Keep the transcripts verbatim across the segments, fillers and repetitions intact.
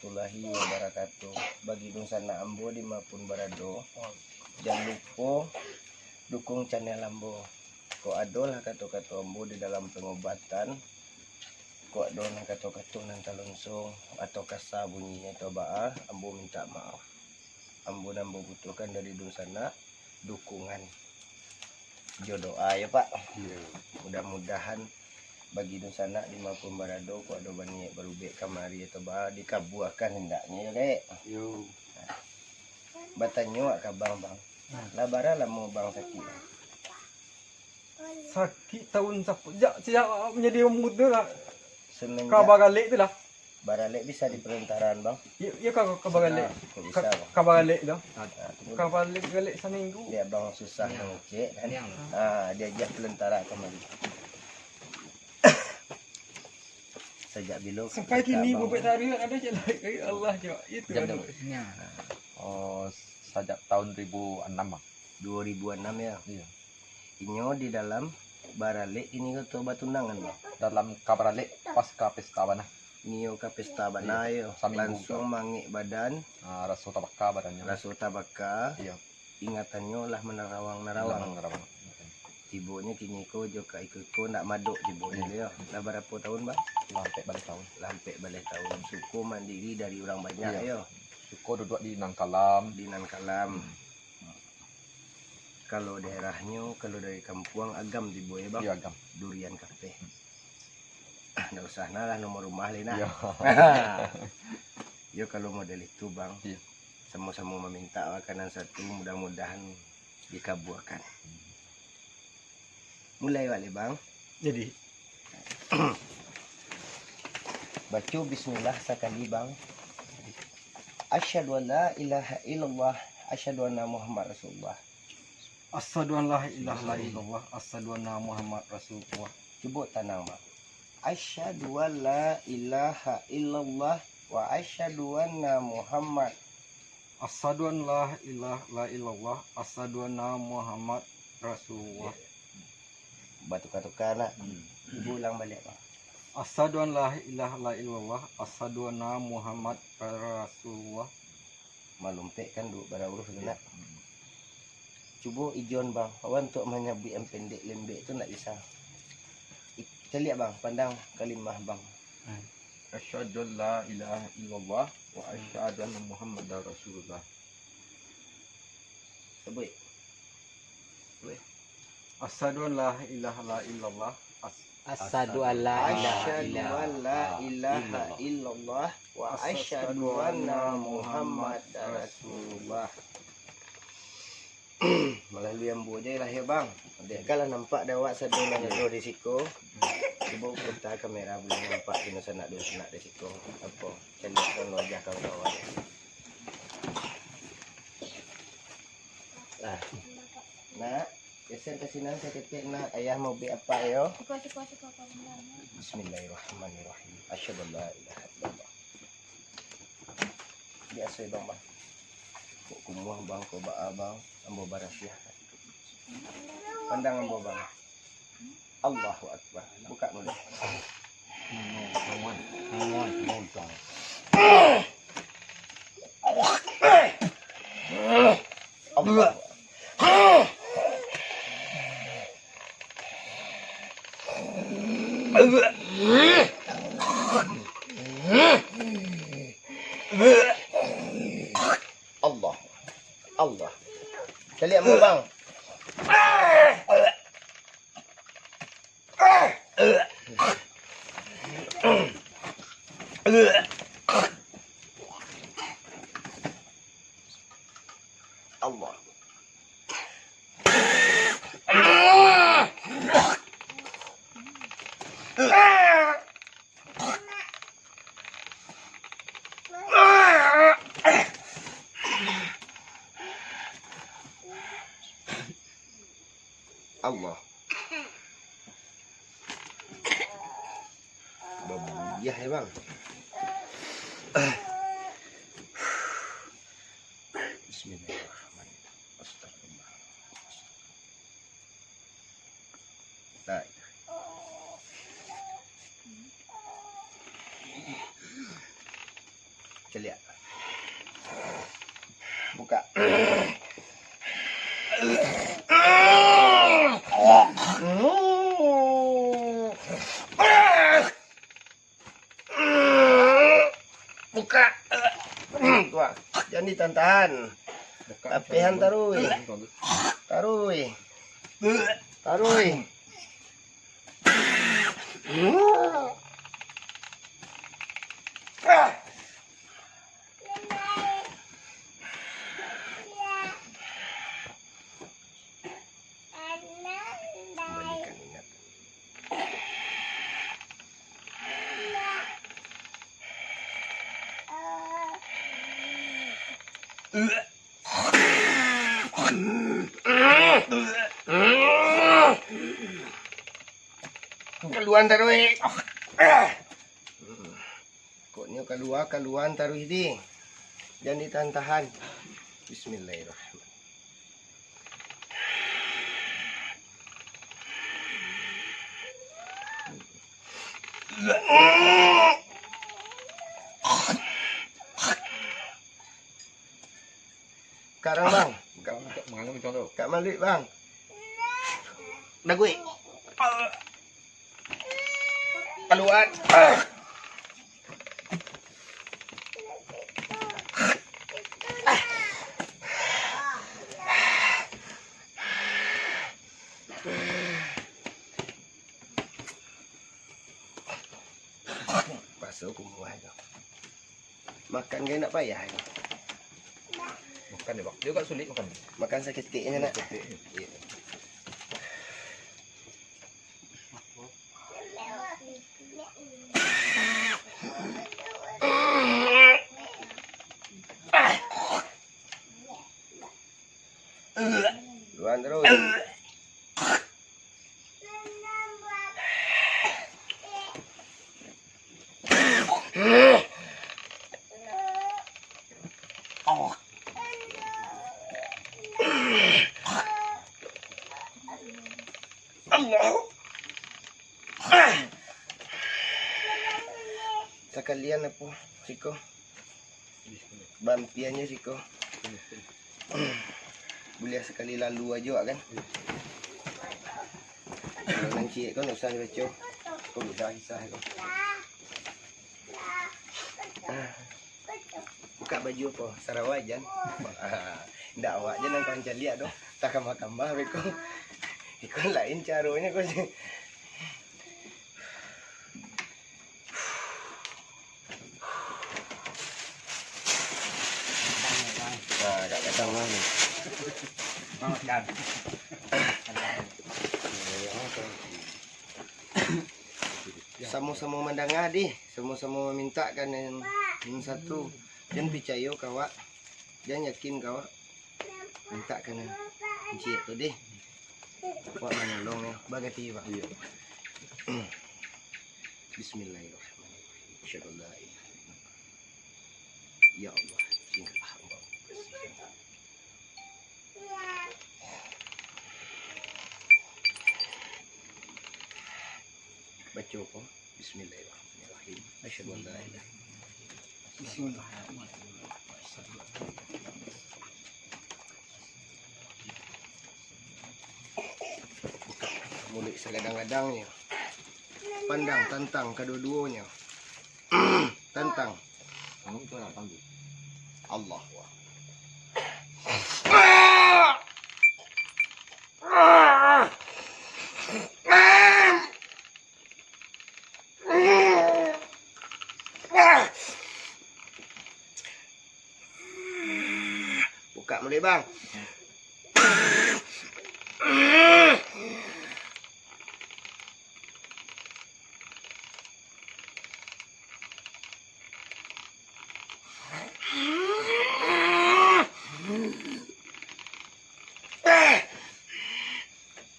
Warahmatullahi wabarakatuh. Bagi dunsanak ambo di ma pun barado, jan lupo dukung channel ambo. Kok ado lah kato-kato ambo di dalam pangobatan, kok ado nan kato-kato nan talonsong atau kasa bunyinyo atau baa, ambo mintak maaf. Ambo nan ambo butuhkan dari dunsanak dukungan jo doa yo, Pak. Iyo. Mudah-mudahan bagi dunsanak di ma pun barado, kok ado baniaik barubek kamari atau baa, dikabuakan handaknyo yo, Dek. Yo. Batanyo wak ka Bang, Bang. Hmm. Lah bara lamo Bang sakik? Sakik tahun sapo-, jak, sejak manjadi mudo lah. Semenjak ka baralek tu lah. Baralek bisa di perantaraan, Bang? Iyo, iyo, ka, ka baralek. Kok bisa, Bang? Ka baralek tu. Ah, tunggu dulu. Ka baralek, baralek saminggu. Biar Bang susah mangecek, kan? Ah, diagiah pelentara kamari. Sajak bilo sampai kini, Bang, bubek taruih ado je lah. Ya Allah, cok. Itu anu. Oh, sajak tahun ribu enam, Bang. Dua ribu enam, ya? Iya. Inyo di dalam baralek ini atau batunangan, Bang? Dalam ka baralek, pas ka pesta bana. Nio ka pesta bana, iyo. Saminggu. Langsuang mangek badan. Ah, raso tabaka badannyo. Raso tabaka. Iya. Ingatannyo lah manarawang-narawang. Manarawang-narawang. Tibonyo kini ko jo ka iko-iko ndak madok tibonyo, iyo. Lah barapo tahun, Bang? Lah ampek baleh tahun. Lah ampek baleh tahun. Suko mandiri dari urang banyak, iyo. Suko duduak di nan kalam. Di nan kalam. Kalau daerahnyo, kalau dari kampuang, agam tibo, yo, Bang? Iyo, agam. Durian kapeh. Ndak usah nah lah nomor rumah lai nah. Iyo. Yo, kalau model itu, Bang. Iyo. Samo-samo mamintak makanan satu, mudah-mudahan dikabuakan. Mulai wak lai, Bang. Jadi. Baco bismillah sakali, Bang. Asyhadu an la ilaha illallah, asyhadu anna Muhammad Rasulullah. Asyhadu an la ilaha illallah, asyhadu anna Muhammad Rasulullah. Cubo tanang, Bang. Asyhadu an la ilaha illallah wa asyhadu anna Muhammad. Asyhadu an la ilaha illallah, asyhadu anna Muhammad Rasulullah. Batuka-tuka nak. Hmm. Ibu ulang baliak, Bang. Asyhadu an la ilaha illallah, asyhadu anna Muhammad Rasulullah. Malumpek kan duduak barauruh tu nak. Hmm. Cubo ijon, Bang, awak untuak manyabuik yang pendek lembek tu ndak bisa. I-, caliak, Bang, pandang kalimah, Bang. Hmm. Asyhadu an la ilaha illallah wa asyhadu anna Muhammadar Rasulullah. Sabuik. Sabuik. Asyhadu an la ilaha illallah. As- Asyhadu an la ilaha Asyhadu an la ilaha illallah wa asyhadu anna Muhammadar Rasulullah. Malalui ambo je lah yo, Bang. Dek kalau nampak dek awak sado nan ado di siko. Cubo puta kamera buliah nampak kino sanak duo sanak di siko. Apo? Caliakkan wajah kawan-kawan. Lah. Nak, geser ka sinan saketek, nak. Ayah mau bek apak yo. Siko, siko, siko, kawan-kawan. Bismillahirrahmanirrahim. Asyhadu an la ilaha illallah. Biaso, Bang, Bang. Kok kumuah, Bang, kok baa, Bang. Ambo barasiah. Pandang ambo, Bang. Allahu Akbar. Buka mulut. Allah. Allah. Allah. Caliak muka, Bang. Allah. Allah. Babuyah ya, Bang. Bismillahirrahmanirrahim. Astagfirullah. Nah, itu. Lihat. Buka. Buka. Tuh, jan ditahan-tahan. Tapihan taruih. Taruih. Taruih. Kembalikan ingatan. Kaluan taruih. Kok nyo kalua, kaluan taruih di. Jan ditahan-tahan. Bismillahirrahmanirrahim. Sekarang, Bang. Kak, manganu contoh. Kak Malik, Bang. Daguik. Kaluan. Paso kumuah tu. Makan kan nak payah tu. Makan deh, Bang. Dia agak sulit makan. Makan saketek je nak. Saketek. Iya. Luan terus. Allah. Sakalian apo siko? Bampiannyo siko. Buliah sakali lalu ajo kan. Kalau nan ciek kan usah baco. Kok udah kisah ko. Buka baju apo? Sarawa jan. Ndak awak jan nan kawan caliak doh. Takambah-kambah beko. Iko lain caronyo ko. Nah, agak kadang lah ni. Makan. Samo-samo mandanga dih, samo-samo mamintak kan nan, nan satu. Jan picayo ka awak, jan yakin ka awak. Mintak ka nan ciek tu dih. Awak manolong yo, bagati, Pak. Iyo. Bismillahirrahmanirrahim. Asyhadu an la ilaha illallah. Ya Allah, izinkanlah hamba. Baco ko, Bismillahirrahmanirrahim. Asyhadu an la ilaha illallah. Bismillahirrahmanirrahim. Asyhadu an la ilaha illallah. Muluik sagadang-gadangnyo. Pandang, tantang kaduo-duonyo. Tantang. Allahu Akbar. Buka muluik, Bang.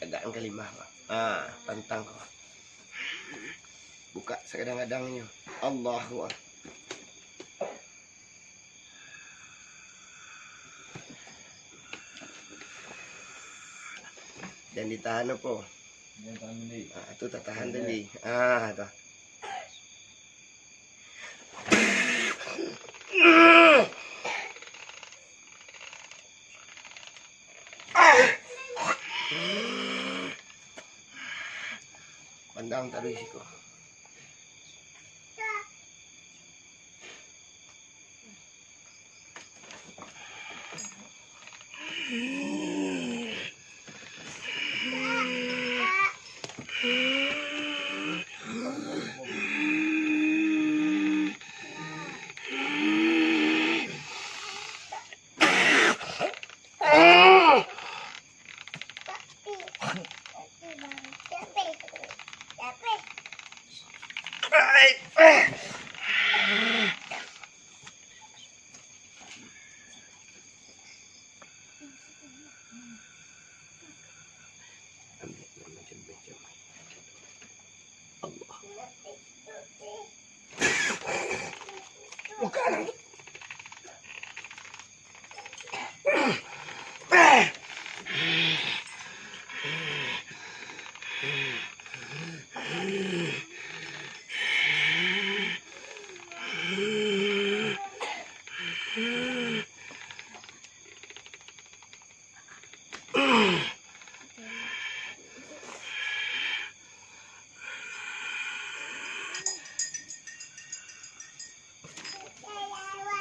Agak angka lima, Bang. Ah, tantang ko. Buka sagadang-gadangnyo. Allahu Akbar. Jan ditahan apo? Jan tahan tadi. Ah, tu tatahan tadi. Ah, tu. Taruih siko. Allah.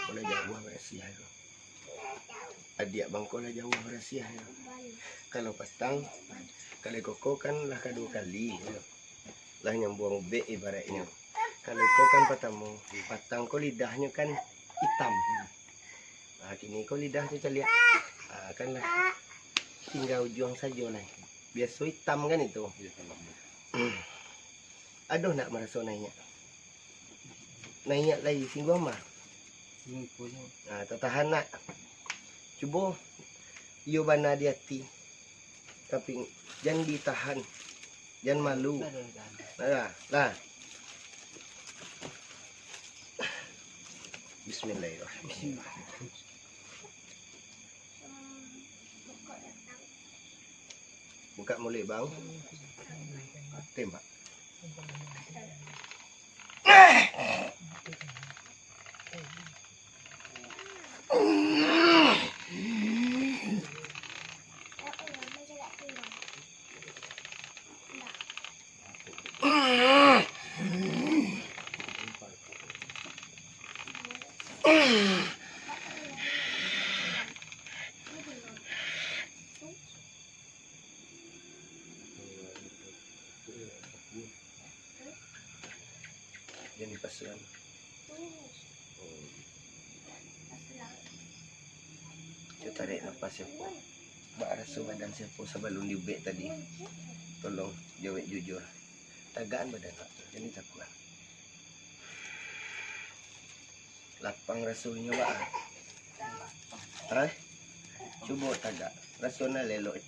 Ko lah jauah barasiah tu. Adiak bang ko lah jauah barasiah tu. Kalau patang, kalau koko kan lah kaduo kali tu. Lah nyambuang ubek ibaratnyo. Kalau iko kan patamo, patang ko lidahnyo kan itam. Ah, kini ko lidah tu caliak. Ah, kan lah tingga ujuang sajo lah. Biaso itam kan itu. Ado nak maraso naiak? Naiak lai singguang mah. Ah, tatahan nak. Cubo iyo bana di ati. Tapi jan ditahan. Jan malu. Lah, lah. Bismillahirrahmanirrahim. Buka muluik, Bang. Tembak. Jan dipasuan. Cubo tarik napas sia po. Baa raso badan sia po sabalun diubek tadi? Tolong jawek jujur. Tagakan badan, Pak. Jan ditakuan. Lapang rasonyo, Pak. Hah? Cubo tagak. Raso nan elok.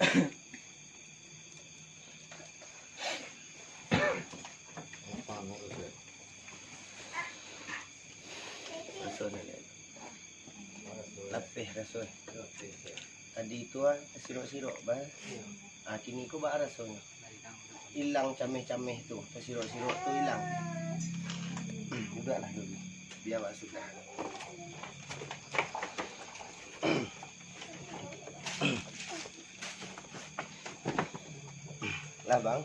Raso nan elok. Lapeh raso. Tadi tu ah, sirok-sirok, bah. Ah, kini ko baa rasonyo? Ilang cameh-cameh tu, tasirok-sirok tu ilang. Duduaklah dulu. Bia awak sudah. Lah, Bang.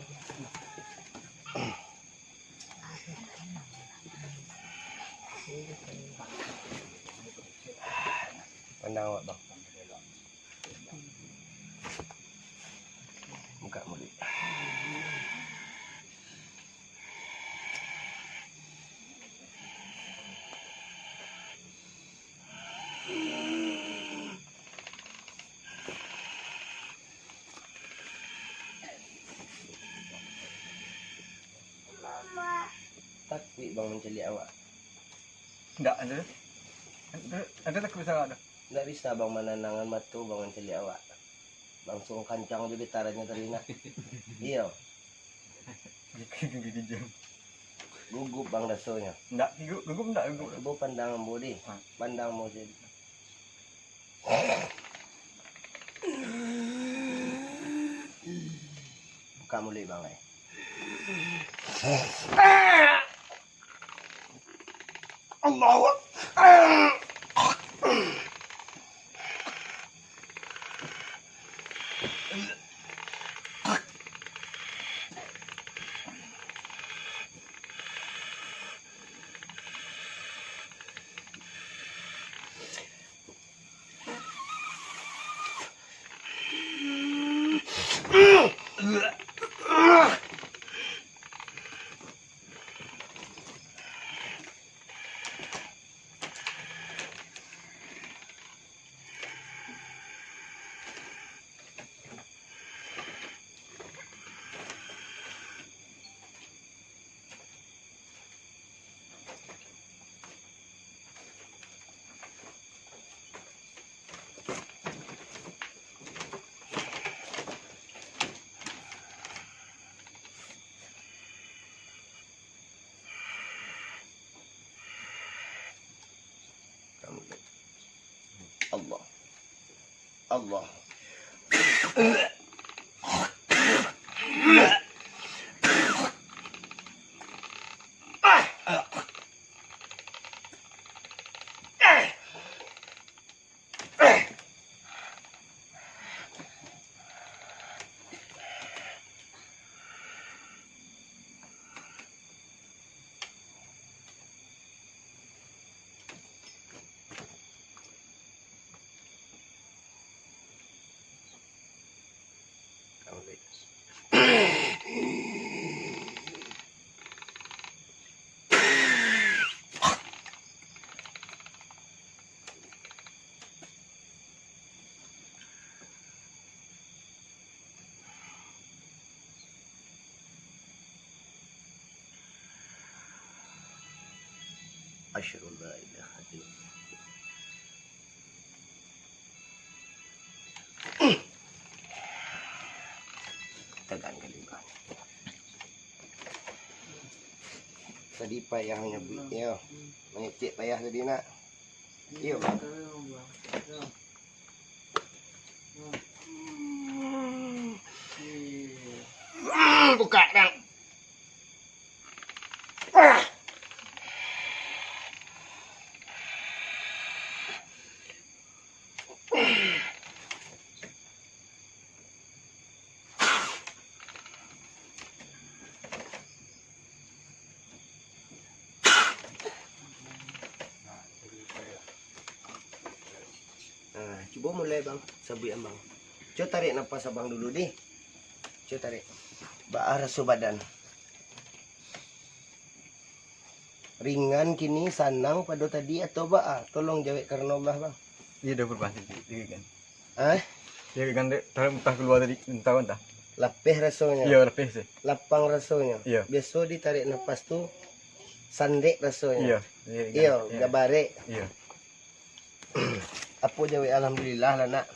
Pandang awak, Bang. Buka muluik. Takuik, Bang, mancaliak awak. Ndak ado. Ado, ado takuik salah ado. Ndak bisa, Bang, mananangan mato, Bang, mancaliak awak. Langsuang kancang jo getarannyo tadi nak. Iyo. Gugup, Bang, rasonyo. Ndak, gugup, gugup ndak, gugup. Cubo pandang ambo deh. Ha. Pandang ambo deh. Buka muluik, Bang, eh. Allahu Akbar. Allah. Allah. Asyhadu an la ilaha illallah. Tegang kali, Bang. Tadi payah nyabuik, yo. Mangecek payah tadi, nak. Iyo, Bang. Buka, Bang. Nah, cubo mulai, Bang, sabuik Abang. Cubo tarik napas Abang dulu, dih. Cubo tarik. Baa raso badan? Ringan kini, sanang pado tadi, atau baa? Tolong jawek karano Allah, Bang. Iyo, ado parubahan sadikit, ringan. Hah? Iyo, ringan dek, tarik muntah kalua tadi, muntah, muntah. Lapeh rasonyo. Iyo, lapeh sih. Lapang rasonyo. Iyo. Biaso ditarik napas tu sandek rasonyo. Iyo, iyo, ringan. Iyo, iyo. Gabarek. Iyo. Apo jawek alhamdulillah lah, nak?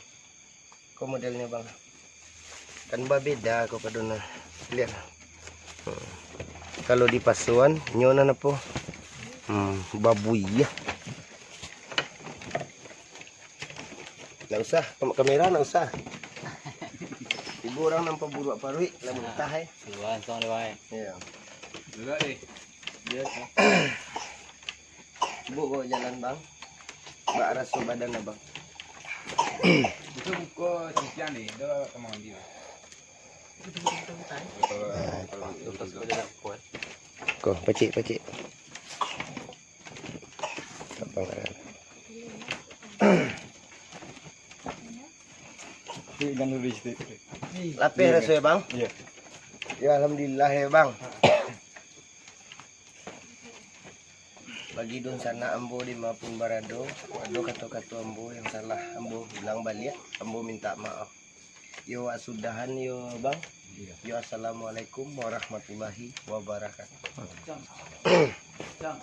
Ko modelnyo, Bang. Kan babeda ko pado nah. Lihat. Hmm. Kalau di pasuan, nyo nan apo? Hmm, babuih, ya. Ndak usah, kam-, kamera ndak usah. Ibu urang nan paburuak paruik, lah muntah, eh. Keluar langsung dia, Bang. Iya. Dulu, eh. Biasa. Cubo bawa jalan, Bang. Bak raso badan, Abang. Buka-buka cincian ni, dah kamar mandi, Bang. Ko, pacik, pacik. Lapang tangan. Lapeh raso, ya, Bang? Iya. Ya, alhamdulillah, ya, Bang. Bagi dunsanak ambo di ma pun barado, ado kato-kato ambo yang salah, ambo ulang baliak, ambo mintak maaf. Yo, sudahan yo, Bang. Iya. Yo, assalamualaikum warahmatullahi wabarakatuh. Cang. Cang.